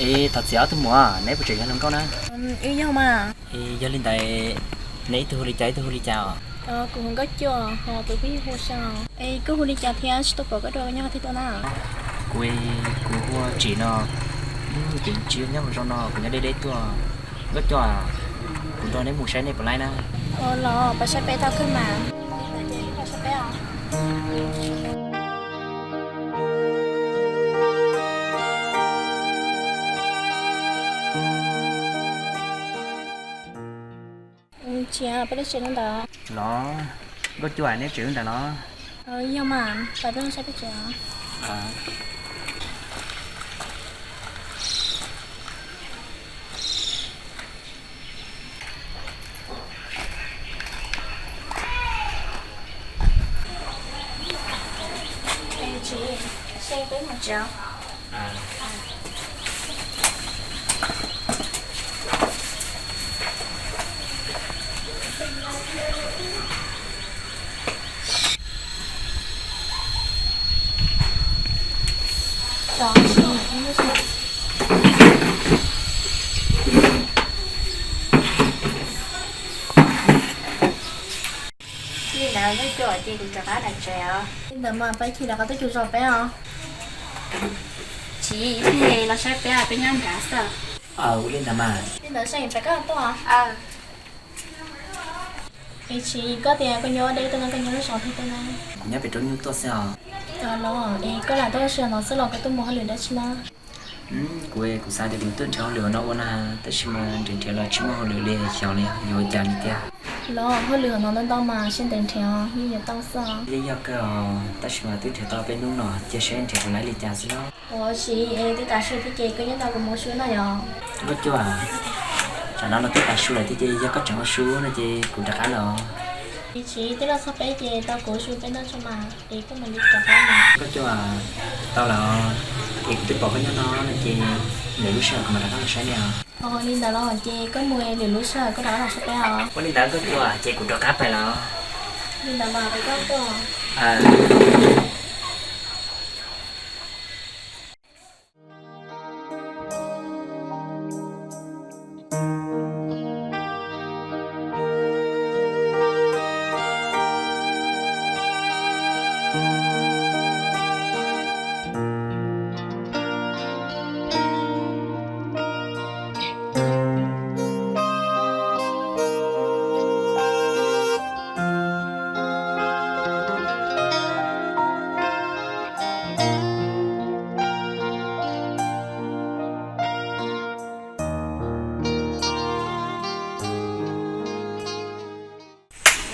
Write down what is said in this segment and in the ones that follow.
Es thov txim ob tug muam, neb puas tseem yog hluas nkauj na? Yog li ntawd, neb ib tug hu li cas ib tug hu li cas os? Kuv hu Nkauj Cuaj, ho kuv phooj ywg hu Sa. Es koj hu li cas thiab tsis tau pom koj dua nyob qhov twg tuaj na? Kuv, kuv hu Tsim no, ces tsis nyob hauv zos no, kuv nyob deb deb tuaj. Nkauj Cuaj, kuv nrog neb mus saib nej puas laib na. Los pab saib peb tau kawg mas. Li ntawd ces pab saib peb os. Tsis, peb lub tsev lub ntawd. Los, Nkauj Cuaj, neb tsev lub ntawd los? Yog mas, pab peb saib peb tsev os. Tsis, saib peb mus tsev. Li ntawd Nkauj Cuaj, ces kuv rov qab lawm tsev os. Li ntawd mas peb cia li rov qab tuaj cuag zos peb os. Tsis, ib pliag los saib peb, peb nyob nrad xwb. Ua li ntawd mas. Li ntawd saib peb koj tuaj. Es tsis, koj tias koj nyob deb tuaj no, koj nyob lub zos twg tuaj na? Kuv nyob pem roob nyuj tuaj xwb os. Los, es koj lam tuaj lub sij hawm no xwb los koj tuaj mus hauj lwm dab tsi na? Kuv, kuv xav tias kuv tuaj nrhiav hauj lwm no ua na, tab sis mas nrhiav nrhiav los tsis muaj hauj lwm li, xyov li yuav ua cas li tiag. Los hauj lwm hauv no ntau ntau mas sib ntev nrhiav yeej yuav tau xwb. Yeej yog kawg os, tab sis mas twb nrhiav tau peb hnub no, cia saib nrhiav puas laib li cas xwb na. Ua tsis, twb tav su thiab ces koj nyob tos kuv mus ua su no yom? Nkauj Cuaj, tsam no los twb tav su lawm thiab ces yog koj tseem ua su no ces kuv rov qab lawm os. Tsis, twb los txog peb ces tau kuv ua su peb noj tso mas, es koj mam li rov qab mas. Nkauj Cuaj, tau lawm os, es kuv twb pom koj nyob no no ces lwm lub sij hawm kuv mam rov qab los saib nej os. Ua li ntawd los ces koj mus, lwm lub sij hawm koj rov qab los saib peb os. Ua li ntawd Nkauj Cuaj, ces kuv rov qab pais lawm os. Li ntawd los peb koj tuaj.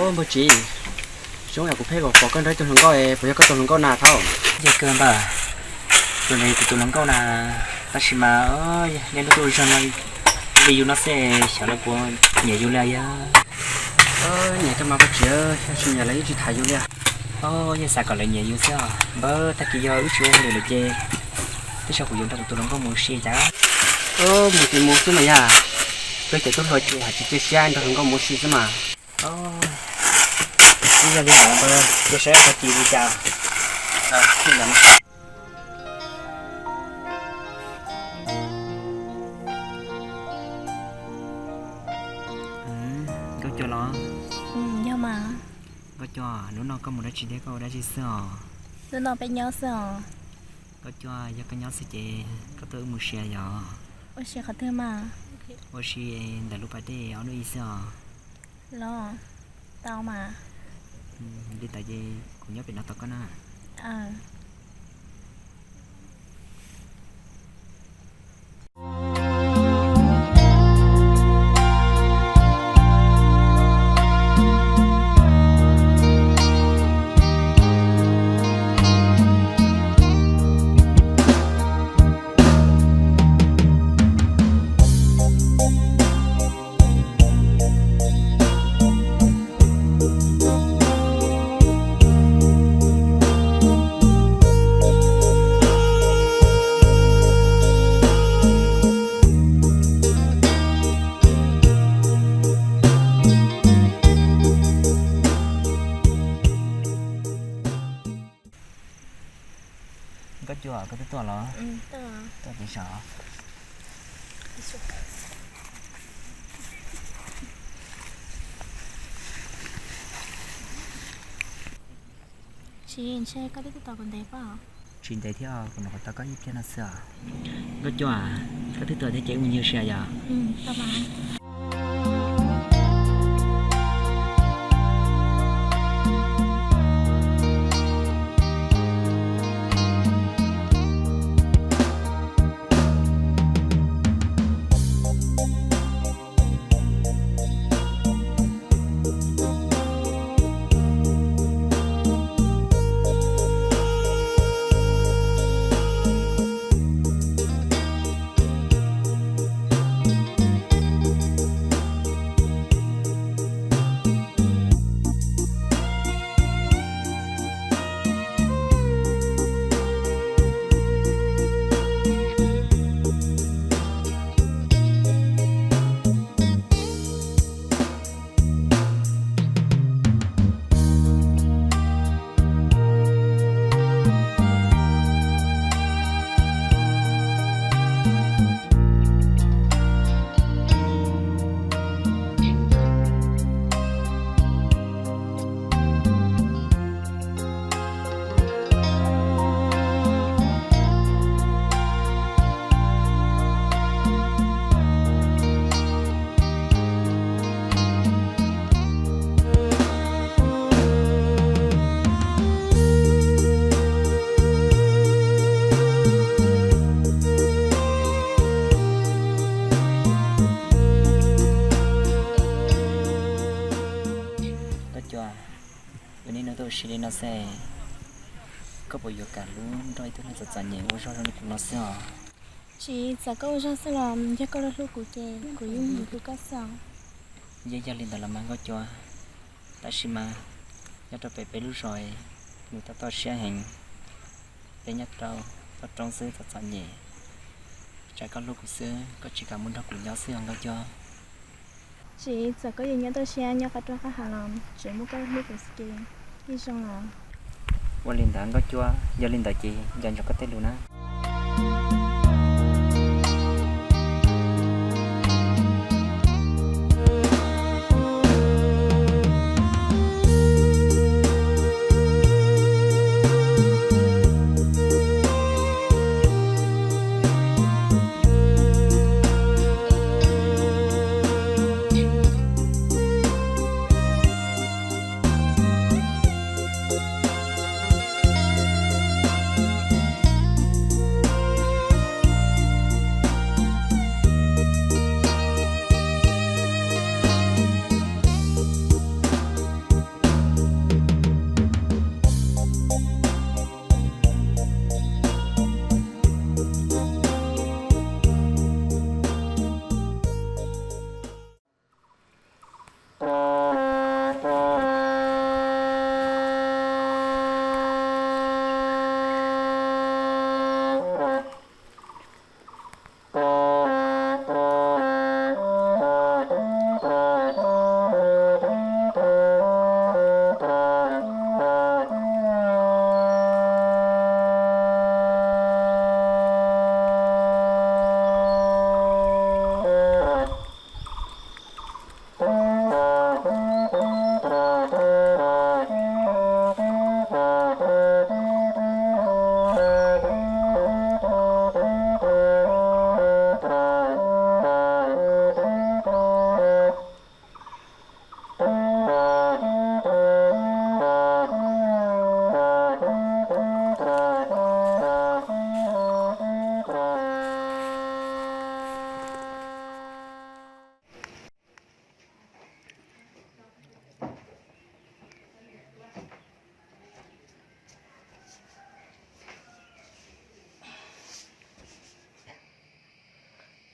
Ub, npawg Tsim, zoo yam kuv pheej pom koj nrog ib tug hluas nkauj, puas yog koj tus hluas nkauj na thaub? Yog kawg npawg, tus no kuv tus hluas nkauj na, tab sis mas niaj hnub tuaj zog no li yus no xwb, xyov lawv puas nyiam yus li yog. Nyiam kawg mas npawg Tsim, tab sis nyiam lawv yeej tsis tham yus li. Yeej xav kom lawv nyiam yus xwb os npawg, tag kis yog wb tsis ua hauj lwm lawm ces twb tsaug kuv yuav nrog kuv tus hluas nkauj mus ua si cas. Mus ces mus xwb mas yog, peb cov tub hluas ces hais tsis cia siab nrog hluas nkauj mus ua si xwb mas. Twb yog li ntawd npawg, cia saib tag kis li cas. Nkauj Cuaj los? Yog mas. Nkauj Cuaj, hnub no koj mus dab tsi thiab koj ua dab tsi xwb os? Hnub no peb nyob xwb os. Nkauj Cuaj, yog koj nyob xwb ces koj tuaj wb mus ua si yom? Ua si qhov twg mas? Ua si ntawm lub pas dej ob lub ib xwb os. Los, tau mas. Li ntawd ces kuv nyob pem no tos koj na. Koj twb tuaj los? Tuaj txiv saum. Tsis, ntshe koj twb tuaj tos kuv ntev pob. Tsis ntev thiab, kuv nyuam qhuav tos koj ib pliag no xwb os. Nkauj Cua, koj twb tuaj thiab ces wb mus nyiag sia yom? Nkauj Cua, yog nej nug tau ua si li no xwb, koj puas yuav kam lub nrog ib tug neeg txom txom nyem ua zog zoo li kuv no xwb os? Tsis, txawm koj ua zog xwb los yog koj hlub kuv ces kuv yeej yuav hlub koj xwb os. Yeej yog li ntawd los mas Nkauj Cua, tab sis mas nyob rau pem peb lub zos nws toj toj siab heev, peb nyob rau toj roob xwb txom txom nyem. Tsam koj hlub kuv xwb, koj tsis kam mus nrog kuv nyob xwb os Nkauj Cua. Tsis, txawm koj yuav nyob toj siab nyob qab roob qab hav los tsuav muaj koj hlub kuv xwb ces yeej zoo os. Ua li ntawd Nkauj Cua, yog li ntawd ces nco ntsoov koj tej lus na.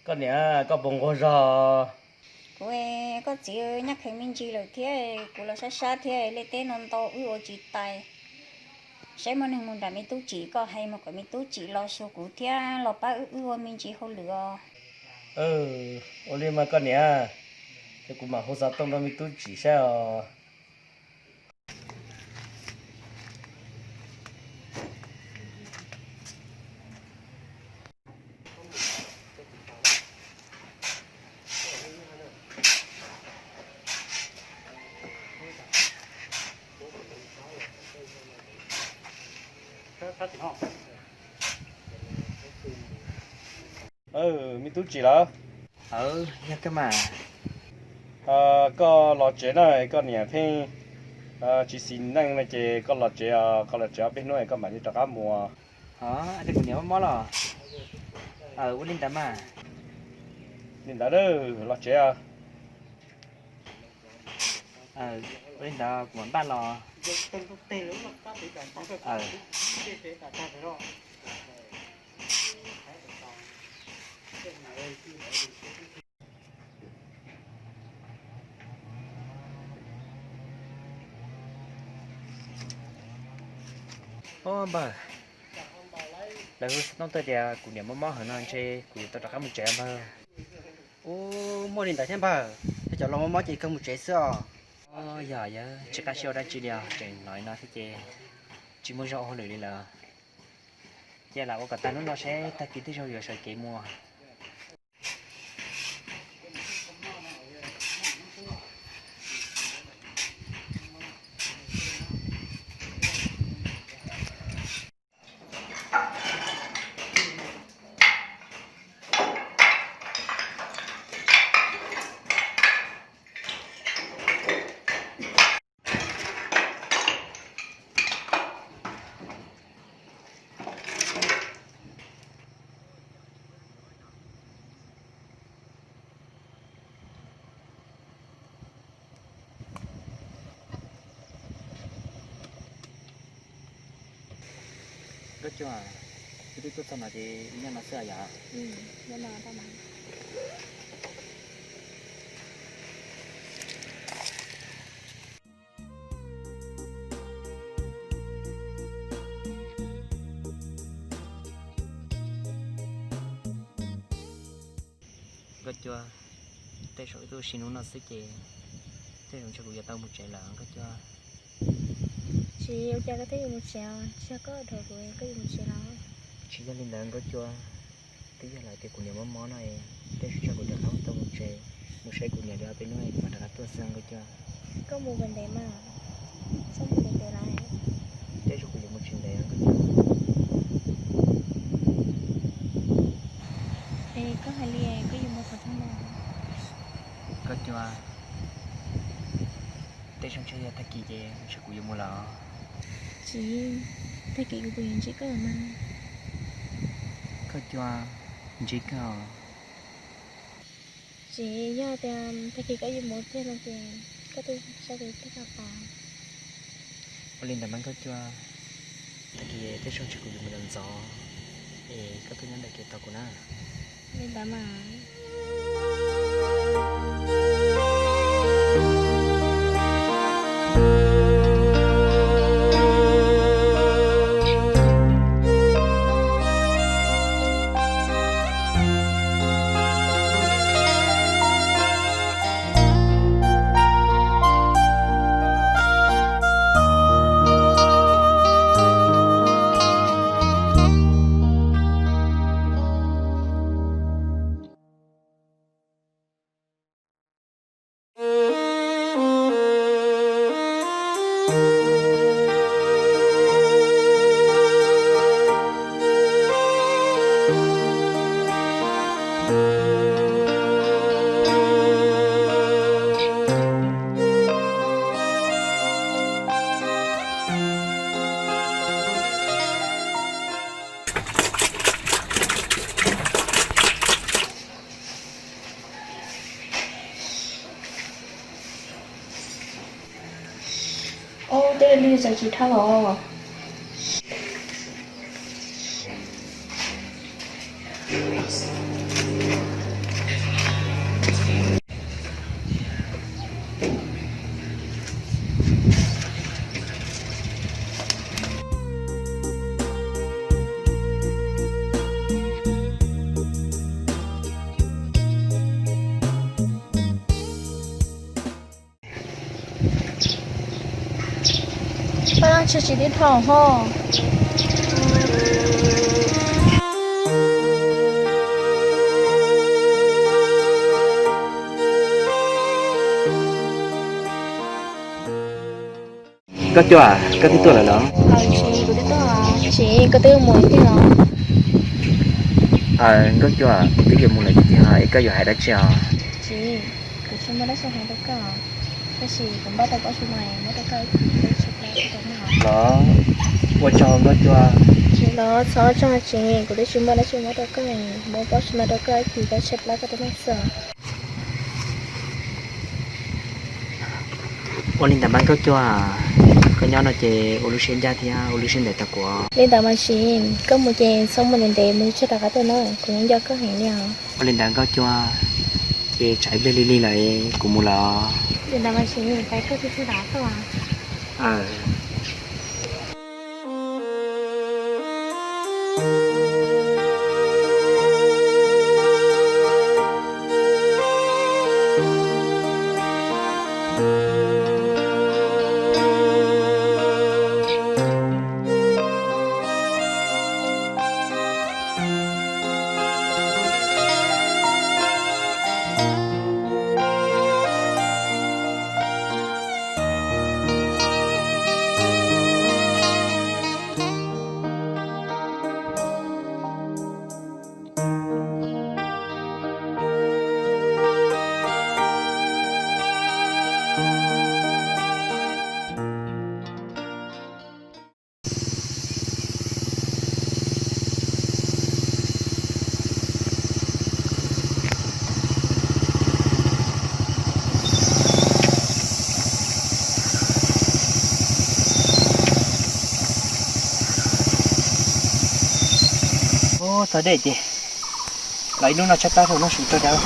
Koj niam, koj puas nquag zog? Kuv, koj txiv nyab kheev me ntsis lawm thiab, kuv los sab sab thiab, liaj teb no ntau wb ua tsis tau. Saib muaj neeg mus nram me tub tsim, koj hais mus kom me tub tsim los xyuas kuv thiab los pab wb, wb ua me ntsis hauj lwm os. Ua li mas koj niam, ces kuv mam hu xov tooj rau me tub tsim saib os. Me tub Tsim lawm. Yog koj mas. Koj los tsev na, koj niam pheej tsis xis neej no ces koj los tsev, koj los tsev ob peb hnub koj mam li rov qab mus. Kuv niam mob mob los? Ua li ntawd mas. Li ntawd los tsev. Ua li ntawd kuv mam npaj los. Ob npawg, lawv hu xov tooj tuaj tias kuv niam mob mob heev no ntshe kuv yuav tau rov qab mus tsev npawg. Ub, muaj li ntawd thiab npawg, yog cov laus mob mob ces kawg mus tsev xwb os. Yog, yog tsis qab siab ua dab tsi li os, tseem hnov li no thiab ces tsis muaj zog ua hauj lwm li lawm. Cia lam ua kom tag hnub no seb tag kis tej zaum yuav sawv kev mus. Nkauj Cua, wb twb tuaj txog no ces nyob no xwb yom? Nkauj Cua, tej zaum wb twb ua si hnub no xwb ces tej zaum ntshe kuv yuav tau mus tsev lawm Nkauj Cua. Tsis ua cas koj thiaj yuav mus tsev os, tsis yog koj dhau kuv koj yuav mus tsev los? Tsis yog li ntawd Nkauj Cua, twb yog lawv tias kuv niam mob mob no, tej zaum kuv rov qab tau mus tsev, mus saib kuv niam li ob peb hnub kuv mam rov qab tuaj xwb Nkauj Cua. Koj mus ntev mas, txhob mus ntev lawm. Tej zaum kuv yuav mus tsis ntev Nkauj Cua. Es koj hais li koj yuav mus qhov twg no? Nkauj Cua, tej zaum ntshe yog tag kis ces ntshe kuv yuav mus lawm. Tsis, tag kis kuv puas yuav ntsib koj mas? Nkauj Cua, ntsib kawg. Tsis yog tias tag kis koj yuav mus tiag no ces koj tuaj saib kuv thiaj tau tas. Ua li ntawd mas Nkauj Cua, tag kis tej zaum ntshe kuv yuav mus lawm ntxov, es koj tuaj nyob ntawm kev tos kuv na. Li ntawd mas. Ub, tej li txawm tsis dhau los. Pab tsis tsis tib dhau ho. Nkauj Cua, koj twb tuaj lawm los? Aws, kuv twb tuaj. Tsis, koj twb mus tiag los? Nkauj Cua, kuv twb yuav mus lawm tiag, es koj yuav hais dab tsi os? Tsis, kuv tsis muaj dab tsi hais rau koj, tab sis kuv npaj tau pob tsuas no muab rau koj ib pliag, koj tshaib plab koj tau noj. Los, ua tsaug Nkauj Cua. Tsis los, txhob ua tsaug tsis, kuv twb tsis muaj dab tsi muab rau koj, muab pob tsuas no rau koj ib pliag, koj tshaib plab koj tau noj xwb. Ua li ntawd mas Nkauj Cua, koj nyob no ces ua lub siab ncaj thiab ua lub siab ntev tau kuv. Li ntawd mas Sis, koj mus ces txhob mus ntev ntev, mus tshiab rov qab tuaj na, kuv yeej nco koj heev li os. Ua li ntawd Nkauj Cua, ces tsam ib pliag lig lig lawm kuv mus lawm. Li ntawd mas Sis, pais koj tshiab tshiab rov qab tuaj. Ub, txog dej ces los ib lub no tshaib plab rau noj su rau dav.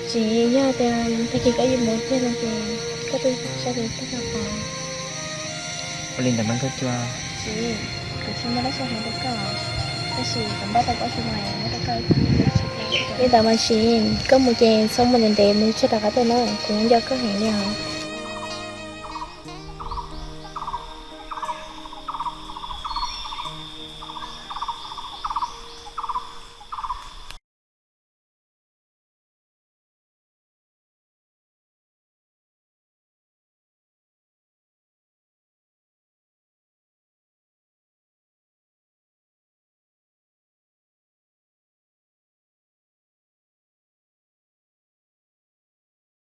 Tsis, yog tias tag kis koj yuav mus tiag no ces koj twb sab tes tag koj qhov. Ua li ntawd mas Nkauj Cua. Tsis, kuv tsis muaj dab tsi hais rau koj, tab sis kuv npaj tau pob tsuas no muab rau koj ib pliag, koj tshaib plab koj tau noj. Li ntawd mas Sis, koj mus ces txhob mus ntev ntev, mus tshiab rov qab tuaj na, kuv yeej nco koj heev li os.